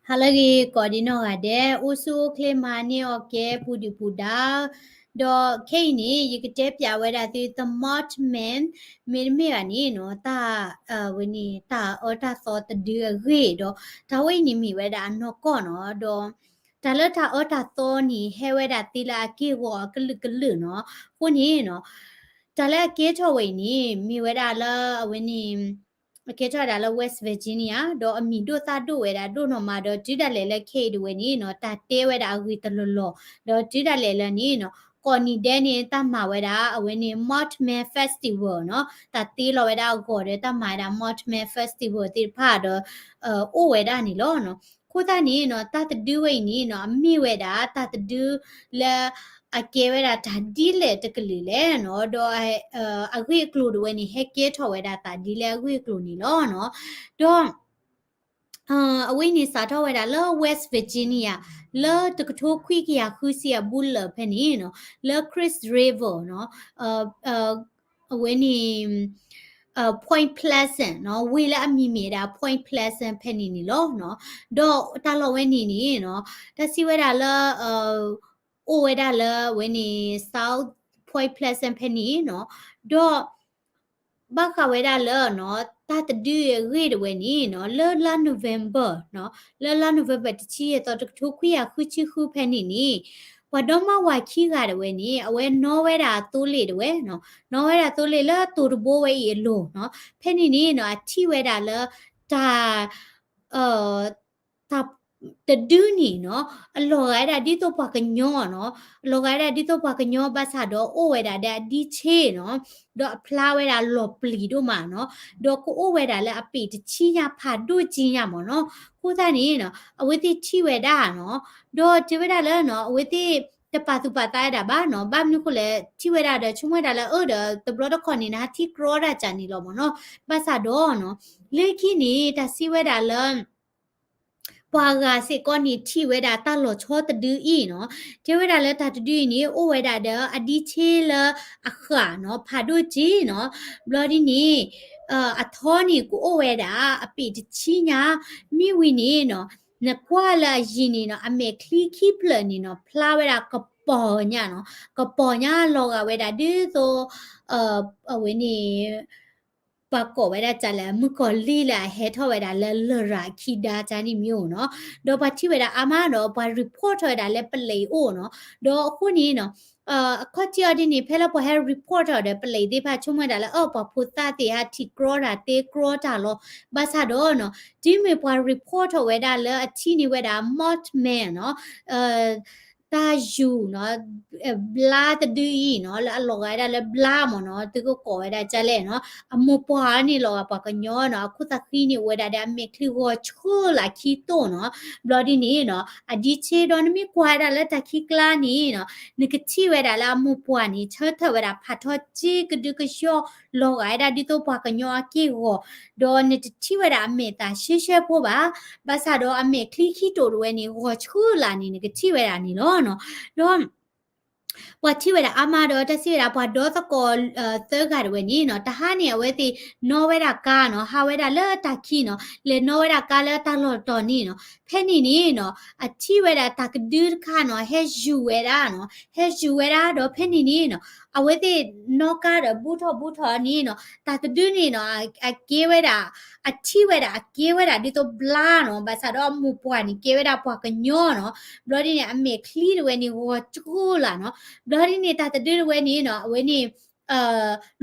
ဟါလၢအဂ့ၤ ကိးဒံနီၢ်ဂၤဒဲး, အိၣ်ဆူၣ်အိၣ်ချ့မၤန့ၢ်အီၤကဲ ပူၤဒုၣ်ပူၤဒါ, ဒီးခဲအံၤန့ၣ် ယကတဲပၠးဝဲဒၣ်သု the Mothman, မ့တမ့ၢ်ဘၣ်န့ၣ်နီၤ တၢ် ဝဲန့ၣ် တၢ်အၢတၢ်သီတဒုအဂ့ၢ်ဒီး တၢ်ဝဲအံၤန့ၣ်မ့ၢ်ဝဲဒၣ်အနီၢ်ကီၢ်နီၤ, ဒီး တၢ်လၢတၢ်အၢတၢ်သီန့ၣ် ဟဲဝဲဒၣ်သ့လၢအက့ၢ်အဂီၤအကလုာ်ကလုာ်နီၤ, အဃိန့ၣ်နီၤ တၢ်လၢအကဲထီၣ်ဝဲအံၤန့ၣ် မ့ၢ်ဝဲဒၣ်လၢအဝဲန့ၣ် အကဲထီၣ်ဝဲဒၣ်လၢ West Virginia ဒီးအမံၤဒိၣ်သၣ်ဒိၣ်ဝဲဒၣ်ဒိၣ်နီၢ်မး ဒီးတုၤဒၣ်လဲာ်လၢခဲအံၤတဝဲန့ၣ်နီၤ တၢ်တဲဝဲဒၣ်အဂ့ၤတလီၢ်လီၢ်, ဒီးတုၤဒၣ်လဲာ်လၢန့ၣ်နီၤ ကိးနံၤဒဲးန့ၣ် တၢ်မၤဝဲဒၣ် အဝဲန့ၣ် Mothman Festival နီၤ, တၢ်တ့လီၤဝဲဒၣ်အဂီၤဒီး တၢ်မၤဝဲဒၣ် Mothman Festival သ့ၣ်တဖၣ်ဒီး အိၣ်ဝဲဒၣ်န့ၣ်လီၤနီၤ. အဃိသတးန့ၣ်နီၤ တၢ်တဒုဝဲအံၤန့ၣ်နီၤ အမ့ၢ်ဝဲဒၣ် တၢ်တဒုလၢ အကဲဝဲဒၣ်တၢ်ဒ်လဲၣ်တကလုာ်လဲၣ်နီၤ, ဒီး အဂ့ၢ်အကျိၤတဝဲန့ၣ် ဟဲကဲထီၣ်ဝဲဒၣ်တၢ်ဒ်လဲၣ်အဂ့ၢ်အကျိၤန့ၣ်လီၤနီၤ. ဒီး အဝဲန့ၣ်စးထီၣ်ဝဲဒၣ်လၢ West Virginia လၢတကထိခွံကယၤဃုဆံအဘူးလၢာ်ဖဲန့ၣ်နီၤ, လၢ Chris River နီၤ, အဝဲန့ၣ် Point Pleasant နီၤ, ဝ့ၢ်လၢအမံၤမ့ၢ်ဒၣ် Point Pleasant ဖဲန့ၣ်န့ၣ်လီၤနီၤ. ဒီးတၢ်လီၢ်ဝဲန့ၣ်န့ၣ်နီၤ တၢ်စံးဝဲဒၣ်လၢ အိၣ်ဝဲဒၣ်လၢအဝဲန့ၣ် South Point Pleasant ဖဲန့ၣ်နီၤ, ဒီး ဘၣ်ဃးဝဲဒၣ်လၢနီၤ တၢ်တဒုအဂ့ၢ်တဝဲန့ၣ်နီၤ လၢလါ November နီၤ, လၢလါ November တဆံယဲၢ်သီ တကထိခွံကယၤဃုဆံဃုဖဲန့ၣ်န့ၣ် ပှၤဒီမါဝၤခံဂၤတဝဲန့ၣ် အဝဲနီၣ်ဝဲဒၣ်အသိလ့ၣ်တဝဲနီၤ, နီၣ်ဝဲဒၣ်သိလ့ၣ်လၢတိၤတဘိဝဲအံၤအလိၤနီၤ, ဖဲန့ၣ်န့ၣ်နီၤ အထံၣ်ဝဲဒၣ်လၢတၢ် တၢ်တဒုန့ၣ်နီၤ အလီၤဂာ်ဝဲဒၣ်ဒ်သိးပှၤကညီနီၤ, အလီၤဂာ်ဝဲဒၣ်ဒ်သိးပှၤကညီဘၣ်ဆၣ်ဒီးအိၣ်ဝဲဒၣ်ဒီးအဒံဆ့နီၤ, ဒီးအဖျါဝဲဒၣ်လီၤပျံၤဒိၣ်မးနီၤ, ဒီးကအိၣ်ဝဲဒၣ်လၢအပ့ၢ်တဆံညါဖးဒိၣ်က့ညါမ့ၢ်နီၤ, အဃိသတးန့ၣ်နီၤ အဝဲသ့ၣ်ထံၣ်ဝဲဒၣ်နီၤ, ဒီးတဲဝဲဒၣ်လၢနီၤ အဝဲသ့ၣ်တပာ်သူၣ်ပာ်သးဝဲဒၣ်ဘၣ်နီၤ, ဘၣ်မနုၤဃိလဲၣ် ထံၣ်ဝဲဒၣ်ဒီးဆိကမိၣ်ဝဲဒၣ်လၢအၢဒီး တဘျီတခီၣ်န့ၣ် နဟးထံၣ်ကြီတၢ်ကန့ၣ်လီၤမ့ၢ်နီၤ, ဘၣ်ဆၣ်ဒီးနီၤ လၢခံန့ၣ် တၢ်စံးဝဲဒၣ်လၢ ပှၤဂၤစ့ၢ်ကီးန့ၣ်ထံၣ်ဝဲဒၣ်တၢ်လီၤဆီတဒုအံၤနီၤ, တဲဝဲဒၣ်လၢတၢ်တဒုအံၤန့ၣ် အိၣ်ဝဲဒၣ်ဒီးအဒံဆ့လၢအဃၣ်နီၤ ဖးဒိၣ်က့နီၤ, ဘျီဒ်န့ၣ် အထီန့ၣ်ကအိၣ်ဝဲဒၣ်အပ့ၢ်တဆံညါ, မ့ၢ်ဝံၤန့ၣ်နီၤ နကွၢ်လၢအယံၤန့ၣ်နီၤ အမဲာ်ချံခံဖျၢၣ်န့ၣ်နီၤ ဖျါဝဲဒၣ်ကပီၤညါနီၤ, ကပီၤညါလီၤဂာ်ဝဲဒၣ်ဒ်သိး အဝဲန့ၣ် ပှၤကိးဝဲဒၣ်တၢ်လၢမုၣ်ကီၤလံၢ်လၢအဟဲထီၣ်ဝဲဒၣ်လၢလရာ်ခံဒါတၢ်န့ၣ်မ့ၢ်အိၣ်နီၤ, ဒီးပှၤထံၣ်ဝဲဒၣ်အါမးဒီးပှၤ report ထီၣ်ဝဲဒၣ်လၢပလံးအိၣ်နီၤ, ဒီးအဃိန့ၣ်နီၤ အခီၣ်ထံးအီၤဒ်န့ၣ် ဖဲလၢပှၤဟဲ report ထီၣ်ဒီးပလံးသ့ၣ်တဖၣ်ဆိကမိၣ်ဝဲဒၣ်လၢ အၢ ပှၤဖိသၣ်သ့ၣ်ဟးထံၣ်ကြီတၢ်သ့ကြီတၢ်လီၤ, ဘၣ်ဆၣ်ဒီးနီၤ တုၤမ့ၢ်ပှၤ report ထီၣ်ဝဲဒၣ်လၢအထံၣ်န့ၢ်ဝဲဒၣ် Mothman နီၤ တၢ်ယူၤနီၤ ဘျါတဒုအံၤနီၤ လၢအလီၤဂာ်ဝဲဒၣ်လၢဘျါမ့ၢ်နီၤ သုကကိးဝဲဒၣ်ကလဲၣ်နီၤ အမိၢ်ပှၢ်န့ၣ်လီၤဂာ်ပှၤကညီနီၤ အခိၣ်သးဃံန့ၣ်အိၣ်ဝဲဒၣ်ဒီးအမဲာ်ချံဂီၤဆှၢလၢခံတိၢ်နီၤ ဘျီဒ်န့ၣ်နီၤ အဒံဆ့ဒီးနမ့ၢ်ကွၢ်ဝဲဒၣ်လၢတၢ်ခံကျါန့ၣ်နီၤ နကထံၣ်ဝဲဒၣ်လၢအမိၢ်ပှၢ်န့ၣ် ဆၢထၢၣ်ဝဲဒၣ်ဖးထီက့ကဒုကယီၢ် လီၤဂာ်ဝဲဒၣ်ဒ်သိးပှၤကညီအက့ၢ်အဂီၤ ဒီးနတထံၣ်ဝဲဒၣ်အမဲာ်သၣ်ရှဲရှဲဖိဘၣ် ဘၣ်ဆၣ်ဒီးအမဲာ်ချံခံတိၢ်တဝဲန့ၣ် ဂီၤဆှၢလၢ်န့ၣ် နကထံၣ်ဝဲဒၣ်န့ၣ်လီၤနီၤ ဒီး ပှၤထံၣ်ဝဲဒၣ်အါမးဒီး တၢ်စံးဝဲဒၣ် ပှၤဒီသကိး သၢဂၤတဝဲန့ၣ်နီၤ တဟါန့ၣ် အဝဲသ့ၣ်နီၣ်ဝဲဒၣ်ကါနီၤ ဟးဝဲဒၣ်လၢတၢ်ခံနီၤ လဲၤနီၣ်ဝဲဒၣ်ကါလၢတၢ်လီၢ်တတီၤန့ၣ်နီၤ ဖဲန့ၣ်န့ၣ်နီၤ အထံၣ်ဝဲဒၣ်တၢ်ကဒုတခါနီၤ ဟဲယူၤဝဲဒၣ်နီၤ ဟဲယူၤဝဲဒၣ်ဒီးဖဲန့ၣ်န့ၣ်နီၤ အဝဲသ့ၣ်နီၣ်ကါဒီးဘူးထီၣ်ဘူးထီၣ်န့ၣ်နီၤ တၢ်တဒုန့ၣ်နီၤ အကဲဝဲဒၣ် အထံၣ်ဝဲဒၣ်အကဲဝဲဒၣ်ဒ်သိးဘျါနီၤ ဘၣ်ဆၣ်ဒီးအမိၢ်ပှၢ်န့ၣ် ကဲဝဲဒၣ်ပှၤကညီနီၤ ဘျီဒ်န့ၣ် အမဲာ်ချံတဝဲန့ၣ် ဂီၤကၠိလၢ်နီၤ ဘျီဒ်န့ၣ် တၢ်တဒုတဝဲန့ၣ်နီၤ အဝဲန့ၣ်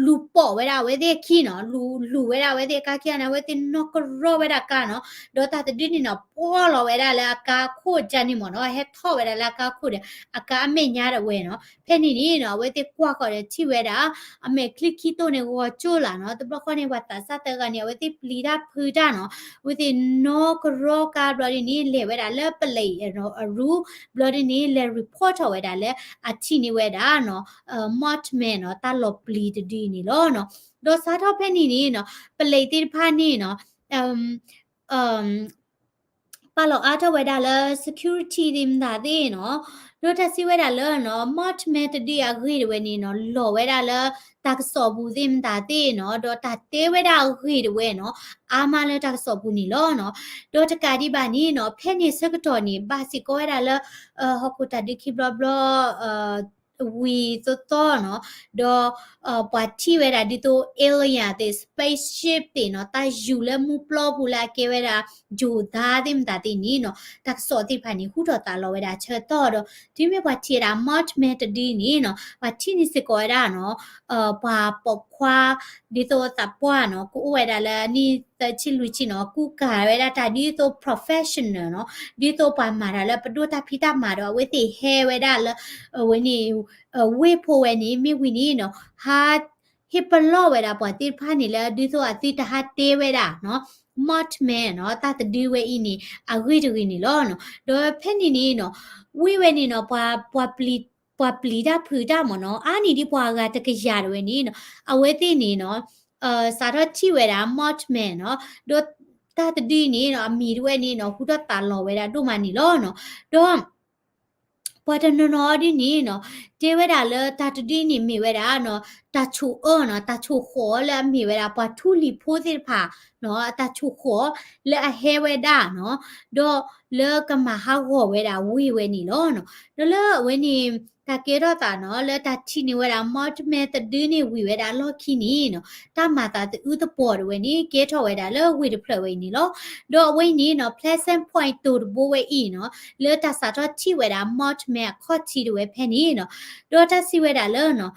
လူၤပိာ်ဝဲဒၣ်အဝဲသ့ၣ်အခံနီၤ လူၤ လူၤဝဲဒၣ်အဝဲသ့ၣ်အကါခံဂၤန့ၣ် အဝဲသ့ၣ်နီၣ်ကရီဝဲဒၣ်ကါနီၤ ဒီးတၢ်တဒုန့ၣ်နီၤ ပှီၢ်လီၤဝဲဒၣ်လၢအကါခိၣ်ကန့ၣ်မ့ၢ်နီၤ ဟဲထီၣ်ဝဲဒၣ်လၢအကါခိၣ်ဒီး အကါအမဲာ်ညါတဝဲနီၤ ဖဲန့ၣ်န့ၣ်နီၤ အဝဲသ့ၣ်ကွၢ်ဃီၤဒီးထံၣ်ဝဲဒၣ် အမဲာ်ချံခံတိၢ်န့ၣ် ဂီၤကၠိလၢ်နီၤ တဘျီဃီန့ၣ် ပှၤသးစၢ်သၢဂၤန့ၣ် အဝဲသ့ၣ်ပျံၤတၢ်ဖုးတၢ်နီၤ အဝဲသ့ၣ်နီၣ်ကရီကါဘျီဒ်န့ၣ် လဲၤဝဲဒၣ်လၢပလံးအရူ ဘျီဒ်န့ၣ် လဲၤ report ထီၣ်ဝဲဒၣ်လၢ အထံၣ်န့ၢ်ဝဲဒၣ်နီၤ Mothman နီၤ တၢ်လီၤပျံၤတဒုအံၤန့ၣ်လီၤနီၤ ဒီးစးထီၣ်ဖဲန့ၣ်န့ၣ်နီၤ ပလံးသ့ၣ်တဖၣ်န့ၣ်နီၤ ပ ပာ်လီၤအါထီၣ်ဝဲဒၣ်လၢ security သ့ၣ်မတၤသ့ၣ်နီၤ, ဒီးတၢ်စံးဝဲဒၣ်လၢနီၤ Mothman တဒုအဂ့ၢ်တဝဲန့ၣ်နီၤ လီၤဝဲဒၣ်လၢ တၢ်ကစီၣ်ပူၤသ့ၣ်မတၤသ့ၣ်နီၤ, ဒီးတၢ်တဲဝဲဒၣ်အဂ့ၢ်တဝဲနီၤ အါမးလၢတၢ်ကစီၣ်ပူၤန့ၣ်လီၤနီၤ. ဒီးတကးဒံးဘၣ်န့ၣ်နီၤ ဖဲန့ၣ်ဆၢကတီၢ်န့ၣ် ဘၣ်စ့ၢ်ကီးဝဲဒၣ်လၢ ဟီၣ်ခိၣ်တၢ်ဒုးခံဘျီဘျီ ဝံၤသီသီနီၤ, ဒီး ပှၤထံၣ်ဝဲဒၣ်ဒ်သိး alien သ့ၣ် spaceship သ့ၣ်နီၤ, တၢ်ယူၤလၢမူပျီပူၤလၢအကဲဝဲဒၣ် ယိၤသါသ့ၣ်မတၤသ့ၣ်န့ၣ်နီၤ, တၢ်ကစီၣ်သ့ၣ်တဖၣ်န့ၣ် ဟူထီၣ်သါလီၤဝဲဒၣ်ဆၢကတီၢ်ဒီး တုၤမ့ၢ်ပှၤထံၣ်ဝဲဒၣ် Mothman တဒုန့ၣ်နီၤ, ပှၤထံၣ်န့ၢ်စ့ၢ်ကီးဝဲဒၣ်နီၤ ပှၤပိာ်ခွါ ဒ်သိးသးပှၢ်နီၤ ကအိၣ်ဝဲဒၣ်လၢနံၣ်သၢဆံလွံၢ်ဆံနီၤ ကူကၤဝဲဒၣ်တၢ်ဒ်သိး professional နီၤ, ဒ်သိးပှၤမၤတၢ်လၢပဒိၣ်တၢ်ဖံးတၢ်မၤဒီး အဝဲသ့ၣ်ဟဲဝဲဒၣ်လၢ အဝဲန့ၣ် ဝ့ၢ်ဖိဝဲန့ၣ် မ့ၢ်ဝံၤန့ၣ်နီၤ ဟး ဟ့ၣ်ပလီၢ်ဝဲဒၣ်ပှၤသ့ၣ်တဖၣ်န့ၣ်လၢ ဒ်သိးအသုတဟးတဲဝဲဒၣ်နီၤ Mothman နီၤ တၢ်တဒုဝဲအံၤန့ၣ် အဂ့ၢ်တဂ့ၤန့ၣ်လီၤနီၤ. ဒီးဖဲန့ၣ်န့ၣ်နီၤ ဝ့ၢ်ဝဲန့ၣ်နီၤ ပှၤ ပှၤပျံၤတၢ်ဖုးတၢ်မ့ၢ်နီၤ အါန့ၢ်ဒ်ပှၤအဂၤတကယၤတဝဲန့ၣ်နီၤ အဝဲသ့ၣ်န့ၣ်နီၤ စးထီၣ်ထံၣ်ဝဲဒၣ် Mothman နီၤ, ဒီးတၢ်တဒုန့ၣ်နီၤ အမံၤတဝဲန့ၣ်နီၤ ဟူထီၣ်သါလီၤဝဲဒၣ်ဒိၣ်မးန့ၣ်လီၤနီၤ. ဒီး ပှၤတနီၤနီၤဒ်န့ၣ်နီၤ တဲဝဲဒၣ်လၢတၢ်တဒုန့ၣ်မ့ၢ်ဝဲဒၣ်နီၤ တၢ်ဆိၣ်အၢနီၤ, တၢ်ဆိၣ်ဃီၤလၢအမ့ၢ်ဝဲဒၣ် ပှၤထူလံၤဖိသ့ၣ်တဖၣ်နီၤ အတၢ်ဆိၣ်ဃီၤလၢအဟဲဝဲဒၣ်နီၤ, ဒီးလၢကမၤဟးဂီၤဝဲဒၣ်ဝ့ၢ်ဝဲန့ၣ်လီၤနီၤ. ဒီးလၢအဝဲန့ၣ် တၢ်ကဲထီၣ်သးနီၤ လၢတၢ်ထံၣ်န့ၢ်ဝဲဒၣ် Mothman တဒုန့ၣ်ဝံၤဝဲဒၣ်အလီၢ်ခံန့ၣ်နီၤ တၢ်မၤသးသအုးသပှီၤတဝဲန့ၣ် ကဲထီၣ်ဝဲဒၣ်လၢဝ့ၢ်တဖျၢၣ်ဝဲအံၤန့ၣ်လီၤ. ဒီးအဝဲအံၤန့ၣ်နီၤ Pleasant Point တိၤတဘိဝဲအံၤနီၤ လၢတၢ်စးထီၣ်ထံၣ်ဝဲဒၣ် Mothman အခီၣ်ထံးတဝဲဖဲန့ၣ်နီၤ ဒီးတၢ်စံးဝဲဒၣ်လၢနီၤ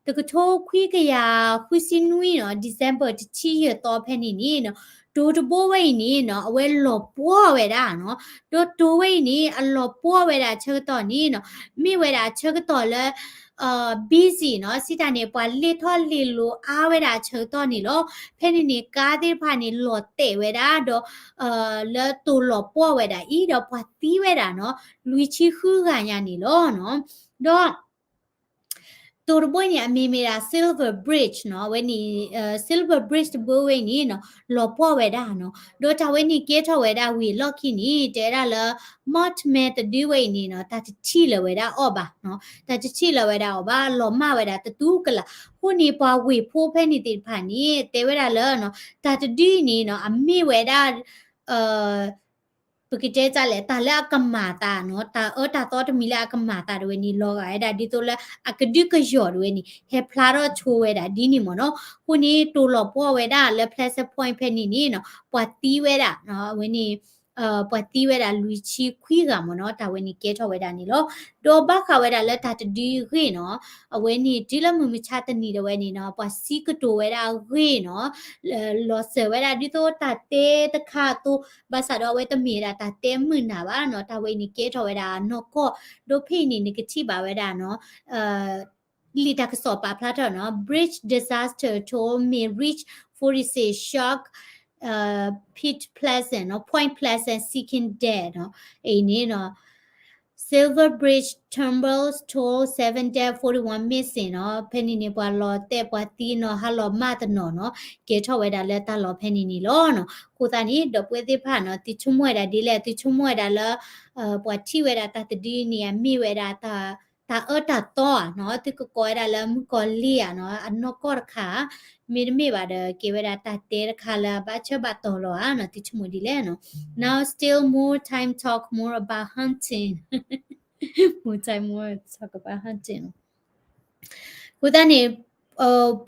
တကထိခွံကယၤဃုဆံနွံနီၤ December တဆံယဲၢ်သီဖဲန့ၣ်န့ၣ်နီၤ တိၤတဘိဝဲအံၤန့ၣ်နီၤ အဝဲလီၤပှီၢ်ဝဲဒၣ်နီၤ. ဒီးတိၤဝဲအံၤန့ၣ် အလီၤပှီၢ်ဝဲဒၣ်အဆၢကတီၢ်န့ၣ်နီၤ မ့ၢ်ဝဲဒၣ်အဆၢကတီၢ်လၢ busy နီၤ စံးတၢ်န့ၣ် ပှၤလ့ၢ်ထီၣ်လ့ၢ်လီၤအါဝဲဒၣ်အဆၢကတီၢ်န့ၣ်လီၤ. ဖဲန့ၣ်န့ၣ် ကါသ့ၣ်တဖၣ်န့ၣ် လီၤတဲာ်ဝဲဒၣ်ဒီး လၢတိၤလီၤပှီၢ်ဝဲဒၣ်အံၤ ဒီးပှၤသံဝဲဒၣ်နီၤ လွံၢ်ဆံဃုဂၤညါန့ၣ်လီၤနီၤ. ဒီး တိၤတဘိန့ၣ် အမံၤမ့ၢ်ဒၣ် Silver Bridge နီၤ, အဝဲန့ၣ် Silver Bridge တဘိဝဲအံၤန့ၣ်နီၤ လီၤပှီၢ်ဝဲဒၣ်နီၤ, ဒီးတၢ်ဝဲန့ၣ်ကဲထီၣ်ဝဲဒၣ်ဝံၤအလီၢ်ခံန့ၣ် တဲဝဲဒၣ်လၢ Mothman တဒုဝဲအံၤန့ၣ်နီၤ တၢ်တထံၣ်လၢၤဝဲဒၣ်အီၤဘၣ်နီၤ, တၢ်တထံၣ်လၢၤဝဲဒၣ်အီၤဘၣ်, လီၤမၢ်ဝဲဒၣ်တတူၢ်ကလာ်, အဃိန့ၣ် ပှၤဝ့ၢ်ဖိဖဲန့ၣ်သ့ၣ်တဖၣ်န့ၣ် တဲဝဲဒၣ်လၢနီၤ တၢ်တဒုအံၤန့ၣ်နီၤ အမ့ၢ်ဝဲဒၣ် ပကတဲတၢ်လဲၣ် တၢ်လၢအကမၤသးနီၤ, တၢ်အၢတၢ်သီတမံၤလၢအကမၤသးတဝဲန့ၣ် လီၤဂာ်ဝဲဒၣ်ဒ်သိးလၢအကဒုးကယီၤတဝဲန့ၣ် ဟဲဖျါထီၣ်ဆိဝဲဒၣ်ဒ်န့ၣ်မ့ၢ်နီၤ, အဃိန့ၣ် တိၤလီၤပှီၢ်ဝဲဒၣ်လၢ Pleasant Point ဖဲန့ၣ်န့ၣ်နီၤ ပှၤသံဝဲဒၣ်နီၤ, အဝဲန့ၣ် ပှၤသံဝဲဒၣ်လွံၢ်ဆံခွံဂၤမ့ၢ်နီၤ, တၢ်ဝဲန့ၣ်ကဲထီၣ်ဝဲဒၣ်န့ၣ်လီၤ. ဒီးဘၣ်ဃးဝဲဒၣ်လၢတၢ်တဒုအဂ့ၢ်နီၤ, အဝဲန့ၣ်တုၤလၢမုၢ်မဆါတနံၤတဝဲန့ၣ်နီၤ ပှၤစံးကတိၤဝဲဒၣ်အဂ့ၢ်နီၤ လီၤစၢၤဝဲဒၣ်ဒ်သိးတၢ်တဲတခါအသိး, ဘၣ်ဆၣ်ဒီးအဝဲတမ့ၢ်ဝဲဒၣ်တၢ်တဲမုာ်နၢ်ဘၣ်နီၤ, တၢ်ဝဲအံၤန့ၣ်ကဲထီၣ်ဝဲဒၣ်နီၢ်ကီၢ်, ဒီးဖဲအံၤန့ၣ် နကထံၣ်ဘၣ်ဝဲဒၣ်နီၤ လံာ်တၢ်ကစီၣ်ပာ်ဖျါထီၣ်နီၤ Bridge disaster toll may reach forty-six shock Point Pleasant နီၤ, Point Pleasant seeking dead နီၤ, အံၤန့ၣ်နီၤ Silver Bridge tumbles toll seven dead forty-one missing နီၤ, ဖဲန့ၣ်န့ၣ် ပှၤလီၤတဲာ်ပှၤသံနီၤ ဟးလီၤမၢ်တနီၤနီၤ, ကဲထီၣ်ဝဲဒၣ်လၢတၢ်လီၢ်ဖဲန့ၣ်န့ၣ်လီၤနီၤ. အဃိသတးန့ၣ် ဒီပုၢ်ဝဲၢ်သ့ၣ်တဖၣ်နီၤ သုဆိကမိၣ်ဝဲဒၣ်ဒ်လဲၣ်, သုဆိကမိၣ်ဝဲဒၣ်လၢ ပှၤထံၣ်ဝဲဒၣ်တၢ်တဒုန့ၣ် အမ့ၢ်ဝဲဒၣ် တၢ်အၢတၢ်သီဧါနီၤ, သုကကိးဝဲဒၣ်လၢမုၣ်ကီၤလံၢ်ဧါနီၤ, အနီၢ်ကီၢ်တခါဧါ, မ့တမ့ၢ်ဘၣ်ဒီး ကဲဝဲဒၣ်တၢ်တဲတခါလၢအဘၣ်ဆၢဘၣ်တီၤလီၤဧါနီၤ, သုဆိကမိၣ်ဒ်လဲၣ်နီၤ. Now still more time talk more about hunting. More time more talk about hunting. အဃိသတးန့ၣ်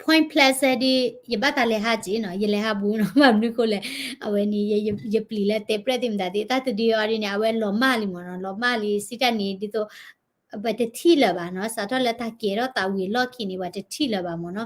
Point Pleasant ဒ် ယဘၣ်သးလဲၤဟးက့ၤနီၤ, ယလဲၤဟးဘူးနီၤ, ဘၣ်မနုၤဃိလဲၣ်, အဝဲန့ၣ် ယပျံၤလၢတဲပြဲၣ်သ့ၣ်မတၤသ့ၣ်, တၢ်တဒုအီၤဒ်န့ၣ် အဝဲလီၤမၢ်လံမ့ၢ်နီၤ, လီၤမၢ်လံ စံးတၢ်န့ၣ် ဒ်သိး ပတထံၣ်လၢၤဘၣ်နီၤ, စးထီၣ်လၢတၢ်ကဲထီၣ်သးဝံၤအလီၢ်ခံန့ၣ် ပတထံၣ်လၢၤဘၣ်မ့ၢ်နီၤ.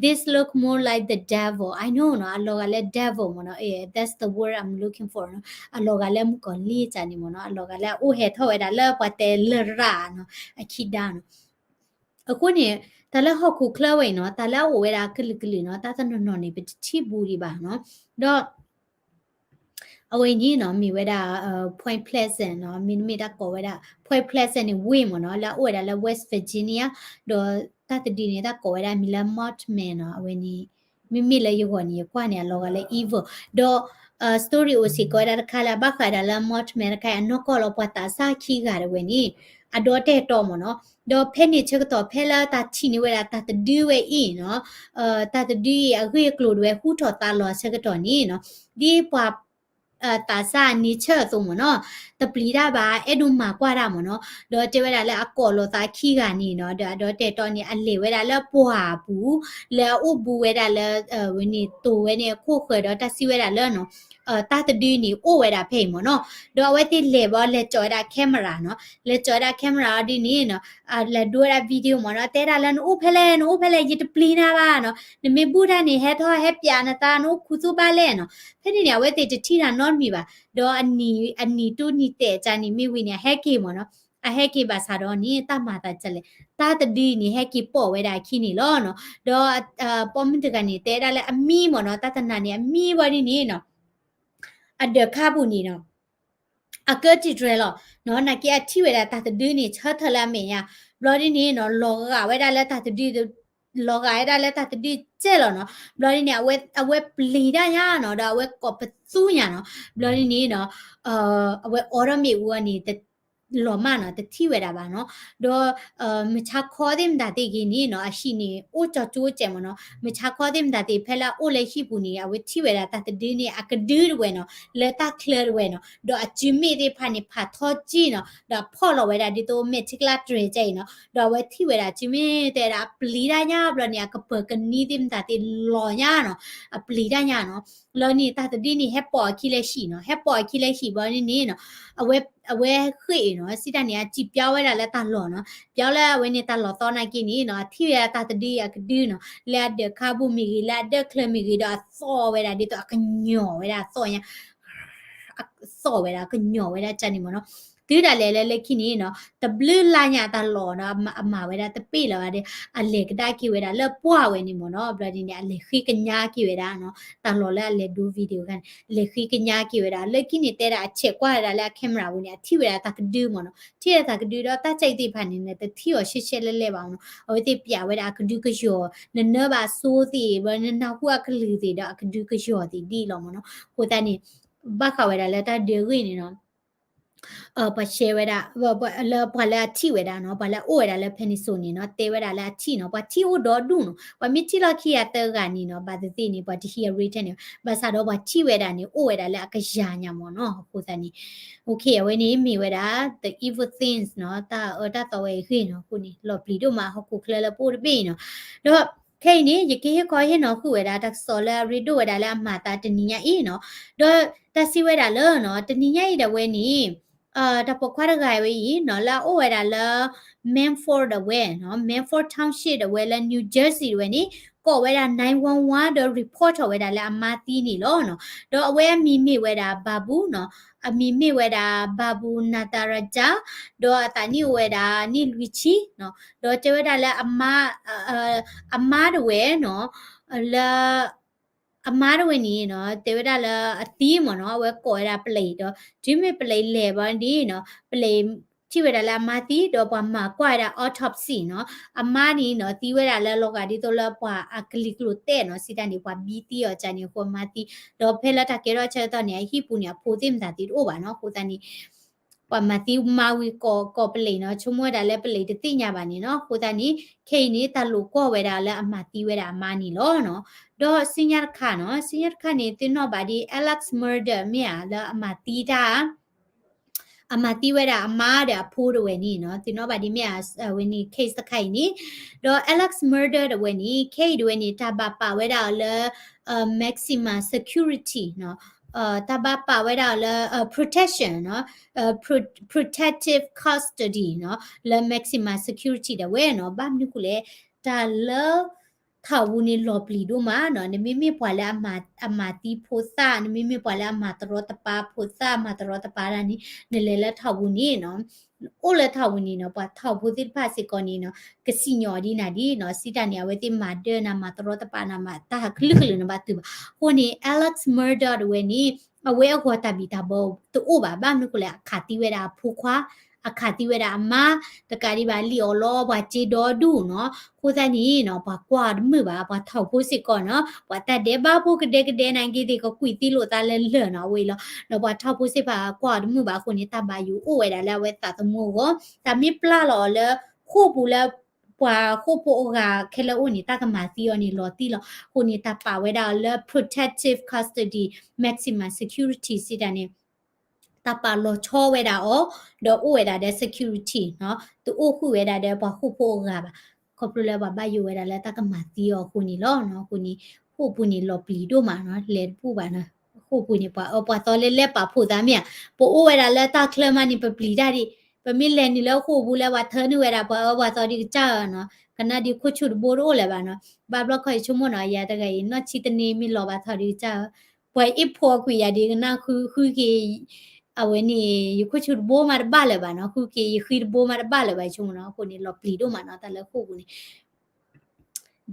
This look more like the devil. I know နီၤ, အလီၤဂာ်လၢ devil မ့ၢ်နီၤ, that's the word I'm looking for နီၤ, အလီၤဂာ်လၢမုၣ်ကီၤလံၢ်တၢ်န့ၣ်မ့ၢ်နီၤ, အလီၤဂာ်လၢအအိၣ်ဟဲထီၣ်ဝဲဒၣ်လၢပှၤတဲလရာ်နီၤ, အခံဒါနီၤ. အဃိန့ၣ် တၢ်လၢဟီၣ်ခိၣ်ချၢဝဲအံၤနီၤ, တၢ်လၢအအိၣ်ဝဲဒၣ်ကလုာ်ကလုာ်နီၤ, တၢ်တနီၤနီၤန့ၣ် ပတထံၣ်ဘူးဒံးဘၣ်နီၤ. ဒီး အဝဲအံၤန့ၣ်နီၤ မ့ၢ်ဝဲဒၣ် Point Pleasant နီၤ, မ့တမ့ၢ်တၢ်ကိးဝဲဒၣ် Point Pleasant န့ၣ် ဝ့ၢ်မ့ၢ်နီၤ, လၢအအိၣ်ဝဲဒၣ်လၢ West Virginia, ဒီးတၢ်တဒုန့ၣ် တၢ်ကိးဝဲဒၣ်မံၤလၢ Mothman နီၤ, အဝဲန့ၣ် မ့မ့ၢ်လၢယဂီၢ်န့ၣ် ယကွၢ်န့ၣ် အလီၤဂာ်လၢ evil, ဒီး story အိၣ်စ့ၢ်ကီးဝဲဒၣ်တခါလၢအဘၣ်ဃးဒၣ်လၢ Mont America အနီၢ်ကီၢ်လီၤ ပှၤသးစၢ်ခံဂၤတဝဲန့ၣ် အဒီတဲာ်တီမ့ၢ်နီၤ. ဒီးဖဲန့ၣ်ဆၢကတီၢ် ဖဲလၢတၢ်ထံၣ်န့ၢ်ဝဲဒၣ်တၢ်သဒုဝဲအံၤနီၤ, တၢ်သဒုအံၤအဂ့ၢ်အကျိၤတဝဲဟူထီၣ်သါလီၤဆၢကတီၢ်န့ၣ်နီၤ, ဒ်ပှၤ သးစၢ်အ nature အသိးမ့ၢ်နီၤ, တပျံၤတၢ်ဘၣ် အဲၣ်ဒိးမၤကွၢ်တၢ်မ့ၢ်နီၤ. ဒီးတဲဝဲဒၣ်လၢအကိးလိာ်သးခံဂၤန့ၣ်နီၤ, ဒီးအဒီတဲာ်တီန့ၣ် အလဲၤဝဲဒၣ်လၢပှၢ်ပူၤ လၢအအိၣ်ဘူးဝဲဒၣ်လၢ ဝဲန့ၣ်တိၤဝဲန့ၣ်အခိၣ်ဃၢၤ ဒီးတၢ်စံးဝဲဒၣ်လၢနီၤ တၢ်သဒုန့ၣ်အိၣ်ဝဲဒၣ်ဖဲအံၤမ့ၢ်နီၤ. ဒီးအဝဲသ့ၣ်လဲၤဘၣ် လဲၤကၠီၤဝဲဒၣ် camera နီၤ, လဲၤကၠီၤဝဲဒၣ် camera အီၤဒ်န့ၣ်နီၤ, လဲၤဒိဝဲဒၣ် video မ့ၢ်နီၤ, တဲဒၣ်လၢနအိၣ်ဖဲလဲၣ် နအိၣ်ဖဲလဲၣ် ယတပျံၤနၤဘၣ်နီၤ, နမ့ၢ်ဘူၣ်တၢ်န့ၣ် ဟဲထီၣ်ဟဲပျးနသး နအိၣ်ခူသူၣ်ဘၣ်လဲၣ်နီၤ. ဖဲန့ၣ်န့ၣ် အဝဲသ့ၣ်တထံၣ်တၢ်နီတမံၤဘၣ်. ဒီးအနံၤ အနံၤတူၢ်နံၤတဲာ်ကန့ၣ် မ့ၢ်ဝံၤန့ၣ် အဟဲက့ၤမ့ၢ်နီၤ, အဟဲက့ၤဘၣ်ဆၣ်ဒီးန့ၣ် တၢ်မၤသးဒ်လဲၣ်, တၢ်သဒုအံၤန့ၣ် ဟဲက့ၤပိာ်ဝဲဒၣ်အခံန့ၣ်လီၤနီၤ. ဒီး ပိာ်မုၣ်တဂၤန့ၣ် တဲဒၣ်လၢအမံမ့ၢ်နီၤ, တၢ်တနၤန့ၣ် အမံဘၣ်ဒ်န့ၣ်နီၤ အဒၢးခါပူၤန့ၣ်နီၤ အကၢတံၢ်တြဲၤလီၤနီၤ, နာ်က့အထံၣ်ဝဲဒၣ်တၢ်သဒုန့ၣ် ဆၢထၢၣ်လၢအမဲာ်ညါ, ဘျီဒ်န့ၣ်နီၤ လီၤဂာ်ဝဲဒၣ်လၢတၢ်သဒု လီၤဂာ်ဝဲဒၣ်လၢတၢ်သဒုစဲးလီၤနီၤ. ဘျီဒ်န့ၣ် အဝဲပျံၤတၢ်ညါနီၤ, ဒီးအဝဲကိးပသူညါနီၤ. ဘျီဒ်န့ၣ်နီၤ အဝဲအိးထီၣ်မ့ၣ်အူအီၤန့ၣ် လီၤမၢ်နီၤ, တထံၣ်ဝဲဒၣ်ဘၣ်နီၤ. ဒီး မုၢ်ဆါခီသ့ၣ်မတၤသ့ၣ်ဂ့ၤန့ၣ်နီၤ အဟံၣ်န့ၣ် အိၣ်ကၠီကၠိကဲးမ့ၢ်နီၤ, မုၢ်ဆါခီသ့ၣ်မတၤသ့ၣ် ဖဲလၢအအိၣ်လၢဟံၣ်ပူၤန့ၣ် အဝဲထံၣ်ဝဲဒၣ်တၢ်သဒုန့ၣ် အကဒုတဝဲနီၤ, လၢတၢ်ချၢတဝဲနီၤ, ဒီးအစုမ့ၣ်သ့ၣ်တဖၣ်န့ၣ် ဖးထီကံနီၤ, ဒီးအဖီၣ်လီၤဝဲဒၣ်ဒ်သိးမဲာ်ထံကလါတြဲၤကဲအံၤနီၤ, ဒီးအဝဲထံၣ်ဝဲဒၣ်စုမ့ၣ် တဲဝဲဒၣ်အပျံၤတၢ်ညါ ဘျီန့ၣ် အကပၢၤကနံသ့ၣ်မတၤသ့ၣ်လီၤညါနီၤ, အပျံၤတၢ်ညါနီၤ. လီၤန့ၣ် တၢ်သဒုန့ၣ် ဟဲပိာ်အခံလၢဟံၣ်နီၤ, ဟဲပိာ်အခံလၢဟံၣ်ဘျီန့ၣ်နီၤ အဝဲ အဝဲဃ့ၢ်အံၤနီၤ, စံးတၢ်န့ၣ် အစံၣ်ပျီဝဲဒၣ်လၢတၢ်လီၢ်နီၤ, ပျီလၢအဝဲန့ၣ်တၢ်လီၢ်သီနာ်က့န့ၣ်နီၤ, အထံၣ်ဝဲဒၣ်တၢ်သဒုအံၤအကဒုနီၤ, လၢအဒၢးခါပူၤမ့ၢ်ဂ့ၤ လၢအဒၢးချၢမ့ၢ်ဂ့ၤ ဒီးအသီၣ်ဝဲဒၣ်ဒ်သိးအကညီၤဝဲဒၣ်အသီၣ်ညါ အသီၣ်ဝဲဒၣ် ကညီၤဝဲဒၣ်ကန့ၣ်မ့ၢ်နီၤ. တုၤဒၣ်လဲာ်လၢလၢခံန့ၣ်နီၤ တဘျုးလါညါတၢ်လီၢ်နီၤ အမၤဝဲဒၣ်တပ့ၢ်လၢၤဘၣ်ဒီး အလဲၤကဒါက့ၤဝဲဒၣ်လၢပှၢ်ဝဲန့ၣ်မ့ၢ်နီၤ. ဘျီဒ်န့ၣ် အလဲၤဃ့ကညးက့ၤဝဲဒၣ်နီၤ တၢ်လီၢ်လၢအလဲၤဒိ video ခါန့ၣ် လဲၤဃ့ကညးက့ၤဝဲဒၣ် လၢခံန့ၣ် တဲဒၣ်အဆဲးကွၢ်ဝဲဒၣ်လၢအ camera ပူၤန့ၣ် အထံၣ်ဝဲဒၣ်တၢ်ကဒုမ့ၢ်နီၤ. ထံၣ်ဝဲဒၣ်တၢ်ကဒုဒီး တၢ်ကဲအံၤသ့ၣ်တဖၣ်န့ၣ် နတထံၣ်အီၤရှဲရှဲလဲၣ်လဲၣ်ဘၣ်မ့ၢ်နီၤ. အဝဲသ့ၣ်ပျးဝဲဒၣ်အကဒုကယီၤ နနၢဘၣ်အစိသ့ၣ် ဘျီနနၢ်ဟူအကလုၢ်သ့ၣ်ဒီး အကဒုကယီၤသ့ၣ်ဒ်အံၤလီၤမ့ၢ်နီၤ. အဃိသတးန့ၣ် ဘၣ်ဃးဝဲဒၣ်လၢတၢ်ဒုးအဂ့ၢ်န့ၣ်နီၤ ပှၤရှဲဝဲဒၣ် လၢပှၤလၢအထံၣ်ဝဲဒၣ်နီၤ ပှၤလၢအအိၣ်ဝဲဒၣ်လၢ Peninsula န့ၣ်နီၤ တဲဝဲဒၣ်လၢအထံၣ်နီၤ ပှၤထံၣ်အိၣ်ဒီဒူၣ်နီၤ ပှၤမ့ၢ်ထံၣ်လီၢ်ခံဂၤသၢဂၤန့ၣ်နီၤ ဘၣ်သ့ၣ်သ့ၣ်န့ၣ် ပှၤတဟံးအ rating န့ၣ် ဘၣ်ဆၣ်ဒီးပှၤထံၣ်ဝဲဒၣ်န့ၣ် အိၣ်ဝဲဒၣ်လၢအကယၤညါမ့ၢ်နီၤ အဃိသတးန့ၣ် okay အဝဲန့ၣ်မ့ၢ်ဝဲဒၣ် the evil things နီၤ တၢ်အၢတၢ်သီဝဲအဂ့ၢ်နီၤ အဃိန့ၣ် လီၤပျံၤဒိၣ်မးဟီၣ်ခိၣ်ချၢလၢပအိၣ်တဘ့ၣ်အံၤနီၤ ဒီး ခဲအံၤန့ၣ် ယကဟ့ၣ်ခီဟ့ၣ်နီၤဃုာ်ဝဲဒၣ် တၢ်ကစီၣ်လၢအရ့ဒိၣ်ဝဲဒၣ်လၢအမၤသးတနံၤညါအံၤနီၤ ဒီးတၢ်စံးဝဲဒၣ်လၢနီၤ တနံၤညါအံၤဒၣ်ဝဲန့ၣ် တၢ်ပိာ်ခွါတဂၤဝဲအံၤနီၤ လၢအအိၣ်ဝဲဒၣ်လၢ Milford ဒၣ်ဝဲနီၤ Milford Township ဒၣ်ဝဲလၢ New Jersey ဒၣ်ဝဲန့ၣ် ကိးဝဲဒၣ် nine one one ဒီး report ထီၣ်ဝဲဒၣ်လၢအမါသံန့ၣ်လီၤနီၤ ဒီးအဝဲအမံၤမ့ၢ်ဝဲဒၣ် Babu နီၤ အမံၤမ့ၢ်ဝဲဒၣ် Babu Natarajan ဒီးအသးနံၣ်အိၣ်ဝဲဒၣ်နံၣ်လွံၢ်ဆံနီၤ ဒီးတဲဝဲဒၣ်လၢအမါ အမါတဝဲနီၤ လၢ အမါတဝဲန့ၣ်နီၤ တဲဝဲဒၣ်လၢအသံမ့ၢ်နီၤ အဝဲကိးဝဲဒၣ်ပလံးဒီး တုၤမ့ၢ်ပလံးလဲၤဘၣ်န့ၣ်နီၤ ပလံးထံၣ်ဝဲဒၣ်လၢအမါသံ ဒီးပှၤမၤကွၢ်ဝဲဒၣ် autopsy နီၤ အမါန့ၣ်နီၤ သံဝဲဒၣ်လၢလီၤဂာ်ဒ်သိးလၢပှၤအကလံၤကျိၤတဲာ်နီၤ စံးတၢ်န့ၣ် ပှၤဘံသံအီၤကန့ၣ် အဃိအမါသံ ဒီးဖဲလၢတၢ်ကဲထီၣ်ဆၢကတီၢ်န့ၣ် အဟံၣ်ပူၤန့ၣ် အဖိသ့ၣ်မတၤသ့ၣ်တအိၣ်ဘၣ်နီၤ အဃိသတးန့ၣ် ပှၤမၤသံမါဝံၤကိးပလံးနီၤ ဆိကမိၣ်ဝဲဒၣ်လၢပလံးတသ့ၣ်ညါဘၣ်န့ၣ်နီၤ အဃိသတးန့ၣ် ခဲအံၤန့ၣ် တၢ်လိာ်ကွီၢ်ဝဲဒၣ်လၢအမၤသံဝဲဒၣ်အမါန့ၣ်လီၤနီၤ ဒီးဆူညါတခါနီၤ ဆူညါတခါန့ၣ် သ့ၣ်နီၣ်ဘၣ်ဒ် Alex Murdaugh မ့ၢ်ဧါ လၢအမၤသံတၢ် အမၤသံဝဲဒၣ်အမါဒီးအဖိတဝဲန့ၣ်နီၤ သ့ၣ်နီၣ်ဘၣ်ဒ်မ့ၢ်ဧါ ဝဲန့ၣ် case တခါအံၤန့ၣ် ဒီး Alex Murdaugh တဝဲန့ၣ် ခဲအံၤတဝဲန့ၣ် တၢ်ဘၣ်ပာ်ဝဲဒၣ်အီၤလၢ maximum security နီၤ တၢ်ဘၣ်ပာ်ဝဲဒၣ်အီၤလၢ protection နီၤ protective custody နီၤ လၢ maximum security ဒၣ်ဝဲနီၤ ဘၣ်မနုၤဃိလဲၣ် တၢ်လၢ ထီၣ်ပူၤန့ၣ်လီၤပျံၤဒိၣ်မးနီၤ နမ့မ့ၢ်ပှၤလၢအမၤသံဖိသၣ် နမ့မ့ၢ်ပှၤလၢအမၤတရီတပါဖိသၣ် မၤတရီတပါတၢ်န့ၣ် နလဲၤလၢထီၣ်ပူၤန့ၣ်နီၤ အိၣ်လၢထီၣ်ပူၤန့ၣ်နီၤ ပှၤထီၣ်ဖိသ့ၣ်တဖၣ်စ့ၢ်ကီးန့ၣ်နီၤ ကစံၣ်ညီၣ်ဒ်နၤဒ်နီၤ စံးတၢ်န့ၣ် အဝဲသ့ၣ်မၤဒၢနၤ မၤတရီတပါနၤ မၤတၢ်ဟးကလုာ်ကလုာ်နဘၣ်တုၤဘၣ် အဃိန့ၣ် Alex Murdaugh တဝဲန့ၣ် အဝဲအဂီၢ်တၢ်ဘံၣ်တၢ်ဘၢတအိၣ်ဘၣ် ဘၣ်မနုၤဃိလဲၣ် အခးသံဝဲဒၣ်အဖိခွါ အခးသံဝဲဒၣ်အမါ, တကးဒံးဘၣ်လံၣ်အီၣ်လီအီၤပှၤစ့ဒီဒူၣ်နီၤ. အဃိသတးန့ၣ်နီၤ ပှၤကွၢ်အီၤတမုာ်ဘၣ်, ပှၤထီၣ်ဖိစ့ၢ်ကီးနီၤ, ပှၤတၢ်ဒဲးဘးဖိကဒဲကဒဲနာ်က့သ့ၣ် ကကွံာ်သံလိာ်သးလၢလၢၢ်နီၤ အဝဲအံၤလီၤ. ဒီးပှၤထီၣ်ဖိစ့ၢ်ကီးကွၢ်အီၤတမုာ်ဘၣ်အဃိန့ၣ် တၢ်ဘၣ်ယိၣ်အိၣ်ဝဲဒၣ်လၢအဝဲသးသမူအဂီၢ်, တၢ်မ့ၢ်ပျၢ်လီၤအီၤလၢဃိာ်ပူၤလၢ ပှၤဃိာ်ဖိအဂၤခဲလၢာ်အိၣ်န့ၣ် တၢ်ကမၤသံအီၤန့ၣ် လီၤတံၢ်လီၤ. အဃိန့ၣ် တၢ်ပာ်ဝဲဒၣ်အီၤလၢ protective custody, maximum security စံးတၢ်န့ၣ် တၢ်ပာ်လီၤဆီဝဲဒၣ်အီၤ, ဒီးအိၣ်ဝဲဒၣ်ဒီး security နီၤ, တအိၣ်ဃုာ်ဝဲဒၣ်ဒီးပှၤဃိာ်ဖိအဂၤဘၣ်, ခီဖျိလၢပှၤဘၣ်ယိၣ်ဝဲဒၣ်လၢတၢ်ကမၤသံအီၤအဃိန့ၣ်လီၤ. အဃိန့ၣ် ဃိာ်ပူၤန့ၣ်လီၤပျံၤဒိၣ်မးနီၤ, လဲၤတဘူၣ်ဘၣ်နီၤ. ဃိာ်ပူၤန့ၣ် ပှၤအၢပှၤသီလၢလဲၤပာ်ဖှိၣ်သးမ့ၢ်ဧါ, ပအိၣ်ဝဲဒၣ်လၢတၢ်ချၢမးန့ၣ် ပပျံၤတၢ်ဒံး, ပမ့ၢ်လဲၤနုာ်လၢဃိာ်ပူၤလၢပှၤထၢနုာ်ဝဲဒၣ်ပှၤအၢပှၤသီဒံးကစၢ်ဧါနီၤ, ကနၣ်ဒံးခိၣ်ဆူၣ်တဘိတအိၣ်လၢၤဘၣ်နီၤ. ဘၣ်ဘျီခီယဆိကမိၣ်နီၤ ယၤတဂၤအံၤ နီၢ်ဆံတန့ၢ်မ့ၢ်လီၤဘၣ်ထီၣ်ဒံးကစၢ်ဧါ, ပှၤအ့ၣ်ဖိးကွံာ်ယၤဒံးကနၣ်ဃုဃုက့ၤ, အဝဲန့ၣ် ယခိၣ်ဆူၣ်တဘိမးတဘၣ်လၢၤဘၣ်နီၤ, ဃုက့ၤယဃံတဘိမးတဘၣ်လၢၤဘၣ် ယဆိကမိၣ်နီၤ. အဃိန့ၣ် လီၤပျံၤဒိၣ်မးနီၤ တၢ်လၢဃိာ်ပူၤန့ၣ်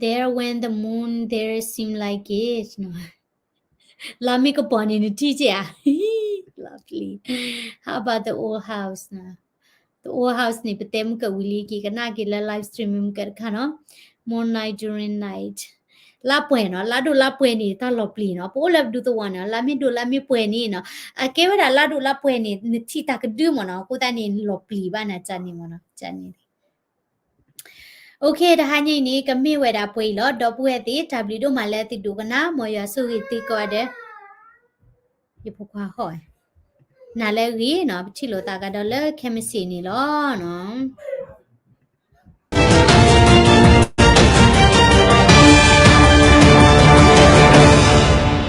There went the moon, there seemed like it. လါမ့ၢ်ကပီၤန့ၣ် နထံၣ်က့ၤဧါ, လီၤပျံၤ. How about the old house နီၤ, the old house န့ၣ် ပတဲမုၢ်ကၢးဝံၤလံက့ၤ ကနၣ်က့ၤလၢ live stream မုၢ်ကၢးတခါနီၤ. Moonlight during night, လါပှဲၤနီၤ, လါဒိၣ်လါပှဲၤန့ၣ် တၢ်လီၤပျံၤနီၤ. ပအိၣ်လၢပဒူသဝီန့ၣ် လါမ့ၢ်ဒိၣ်လါမ့ၢ်ပှဲၤန့ၣ်နီၤ, အကဲဝဲဒၣ်လါဒိၣ်လါပှဲၤန့ၣ် နထံၣ်တၢ်ကဒုမ့ၢ်နီၤ, အဃိသတးန့ၣ် လီၤပျံၤဘၣ်နၤ ကန့ၣ်မ့ၢ်နီၤ, ကန့ၣ် OK, တဟါညါအံၤန့ၣ် ကမ့ၢ်ဝဲဒၣ်ပှဲၤအံၤလီၤ. ဒီပုၢ်ဝဲၢ်သ့ၣ် တၢ်ဘျုးဒိၣ်မးလၢသုဒိကနၣ်, မ်ယွၤဆိၣ်ဂ့ၤသုကိးဂၤဒဲး, ယဖိခွါဟီၣ်, နၤလၢအဂ့ၤနီၤ, ပထံၣ်လိာ်သးကဒီးလၢခဲမုၢ်ဆ့ၣ်န့ၣ်လီၤနီၤ.